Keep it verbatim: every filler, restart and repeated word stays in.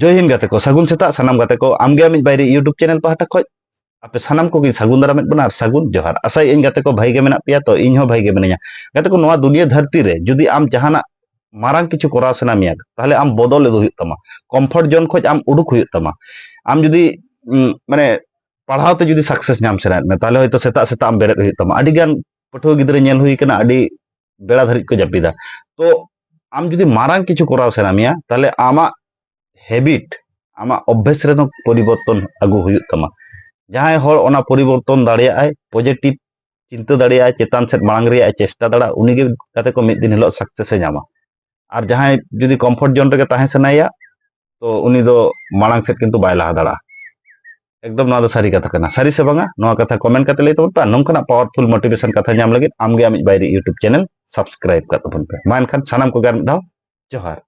ᱡᱚᱭ ᱦᱤᱱᱫ ᱜᱟᱛᱮ ᱠᱚ, ᱥᱟᱹᱜᱩᱱ ᱥᱮᱛᱟᱜ ᱥᱟᱱᱟᱢ ᱜᱟᱛᱮ ᱠᱚ᱾ ᱟᱢᱜᱮ ᱟᱢᱤᱡ ᱵᱟᱭᱨᱤ YouTube ᱪᱮᱱᱮᱞ ᱯᱟᱦᱴᱟ ᱠᱷᱚᱱ ᱟᱯᱮ ᱥᱟᱱᱟᱢ ᱠᱚᱜᱮᱧ ᱥᱟᱹᱜᱩᱱ ᱫᱟᱨᱟᱢᱮᱫ ᱵᱚᱱᱟ ᱟᱨ ᱥᱟᱹᱜᱩᱱ ᱡᱚᱦᱟᱨ᱾ ᱟᱥᱟᱭᱟᱹᱧ ᱜᱟᱛᱮ ᱠᱚ ᱵᱷᱟᱜᱮ ᱜᱮ ᱢᱮᱱᱟᱜ ᱯᱮᱭᱟ, ᱛᱚ ᱤᱧ ᱦᱚᱸ ᱵᱷᱟᱜᱮ ᱜᱮ ᱢᱤᱱᱟᱹᱧᱟ᱾ ᱜᱟᱛᱮ ᱠᱚ, ᱱᱚᱣᱟ ᱫᱩᱱᱤᱭᱟᱹ ᱫᱷᱟᱹᱨᱛᱤ ᱨᱮ ᱡᱩᱫᱤ ᱟᱢ ᱡᱟᱦᱟᱱᱟᱜ ᱢᱟᱨᱟᱝ ᱠᱤᱪᱷᱩ ᱠᱚᱨᱟᱣ ᱥᱟᱱᱟ ᱢᱮᱭᱟ, ᱛᱟᱦᱞᱮ ᱟᱢ ᱵᱚᱫᱚᱞ ᱟᱹᱜᱩ ᱦᱩᱭᱩᱜ ᱛᱟᱢᱟ, ᱠᱚᱢᱯᱷᱚᱨᱴ ᱡᱳᱱ ᱠᱷᱚᱱ ᱟᱢ ᱩᱰᱩᱠ ᱦᱩᱭᱩᱜ ᱛᱟᱢᱟ᱾ ᱟᱢ ᱡᱩᱫᱤ ᱩᱸ, ᱢᱟᱱᱮ ᱯᱟᱲᱦᱟᱣ ᱛᱮ ᱡᱩᱫᱤ ᱥᱟᱠᱥᱮᱥ ᱧᱟᱢ ᱥᱟᱱᱟᱭᱮᱫ ᱢᱮᱭᱟ, ᱛᱟᱦᱞᱮ ᱦᱚᱭᱛᱳ ᱥᱮᱛᱟᱜ ᱥᱮᱛᱟᱜ ᱟᱢ ᱵᱮᱨᱮᱫ ᱦᱩᱭᱩᱜ ᱛᱟᱢᱟ᱾ ᱟᱹᱰᱤ ᱜᱟᱱ ᱯᱟᱹᱴᱷᱩᱣᱟᱹ ᱜᱤᱫᱽᱨᱟᱹ ᱧᱮᱞ ᱦᱩᱭ ᱠᱟᱱᱟ, ᱟᱹᱰᱤ ᱵᱮᱲᱟ ᱫᱷᱟᱹᱨᱤᱡ ᱠᱚ ᱡᱟᱹᱯᱤᱫᱟ᱾ ᱛᱚ ᱟᱢ ᱡᱩᱫᱤ ᱢᱟᱨᱟᱝ ᱠᱤᱪᱷᱩ ᱠᱚᱨᱟᱣ ᱥᱟᱱᱟ ᱢᱮᱭᱟ, ᱛᱟᱦᱞᱮ ᱟᱢᱟᱜ ᱦᱮᱵᱤᱴ, ᱟᱢᱟᱜ ᱚᱵᱵᱷᱮᱥ ᱨᱮᱫᱚ ᱯᱚᱨᱤᱵᱚᱨᱛᱚᱱ ᱟᱹᱜᱩ ᱦᱩᱭᱩᱜ ᱛᱟᱢᱟ᱾ ᱡᱟᱦᱟᱸᱭ ᱦᱚᱲ ᱚᱱᱟ ᱯᱚᱨᱤᱵᱚᱨᱛᱚᱱ ᱫᱟᱲᱮᱭᱟᱜᱼᱟᱭ, ᱯᱚᱡᱮᱴᱤᱵᱷ ᱪᱤᱱᱛᱟᱹ ᱫᱟᱲᱮᱭᱟᱜᱼᱟᱭ, ᱪᱮᱛᱟᱱ ᱥᱮᱫ ᱢᱟᱲᱟᱝ ᱨᱮᱭᱟᱜ ᱮ ᱪᱮᱥᱴᱟ ᱫᱟᱲᱮᱭᱟᱜᱼᱟ, ᱩᱱᱤᱜᱮ ᱜᱟᱛᱮ ᱠᱚ ᱢᱤᱫ ᱫᱤᱱ ᱦᱤᱞᱳᱜ ᱥᱟᱠᱥᱮᱥ ᱮ ᱧᱟᱢᱟ᱾ ᱟᱨ ᱡᱟᱦᱟᱸᱭ ᱡᱩᱫᱤ ᱠᱚᱢᱯᱷᱚᱨᱴ ᱡᱳᱱ ᱨᱮᱜᱮ ᱛᱟᱦᱮᱸ ᱥᱟᱱᱟᱭᱮᱭᱟ, ᱛᱚ ᱩᱱᱤ ᱫᱚ ᱢᱟᱲᱟᱝ ᱥᱮᱫ ᱠᱤᱱᱛᱩ ᱵᱟᱭ ᱞᱟᱦᱟ ᱫᱟᱲᱮᱭᱟᱜᱼᱟ᱾ ᱮᱠᱫᱚᱢ ᱱᱚᱣᱟ ᱫᱚ ᱥᱟᱹᱨᱤ ᱠᱟᱛᱷᱟ ᱠᱟᱱᱟ᱾ ᱥᱟᱹᱨᱤ ᱥᱮ ᱵᱟᱝᱟ, ᱱᱚᱣᱟ ᱠᱟᱛᱷᱟ ᱠᱚᱢᱮᱱᱴ ᱠᱟᱛᱮ ᱞᱟᱹᱭ ᱛᱟᱵᱚᱱ ᱯᱮ᱾ ᱟᱨ ᱱᱚᱝᱠᱟᱱᱟᱜ ᱯᱟᱣᱟᱨᱯᱷᱩᱞ ᱢᱳᱴᱤᱵᱷᱮᱥᱚᱱ ᱠᱟᱛᱷᱟ ᱧᱟᱢ ᱞᱟᱹᱜᱤᱫ ᱟᱢᱜᱮ ᱟᱢᱤᱡ ᱵᱟᱭᱨᱤ YouTube ᱪᱮᱱᱮᱞ ᱥᱟᱵᱥᱠᱨᱟᱭᱤᱵ ᱠᱟᱜ ᱛᱟᱵᱚᱱ ᱯᱮ᱾ ᱢᱟ ᱮᱱᱠᱷᱟᱱ ᱥᱟᱱᱟᱢ ᱠᱚᱜᱮ ᱟᱨ ᱢᱤᱫ ᱫᱷᱟᱣ ᱡᱚᱦᱟᱨ᱾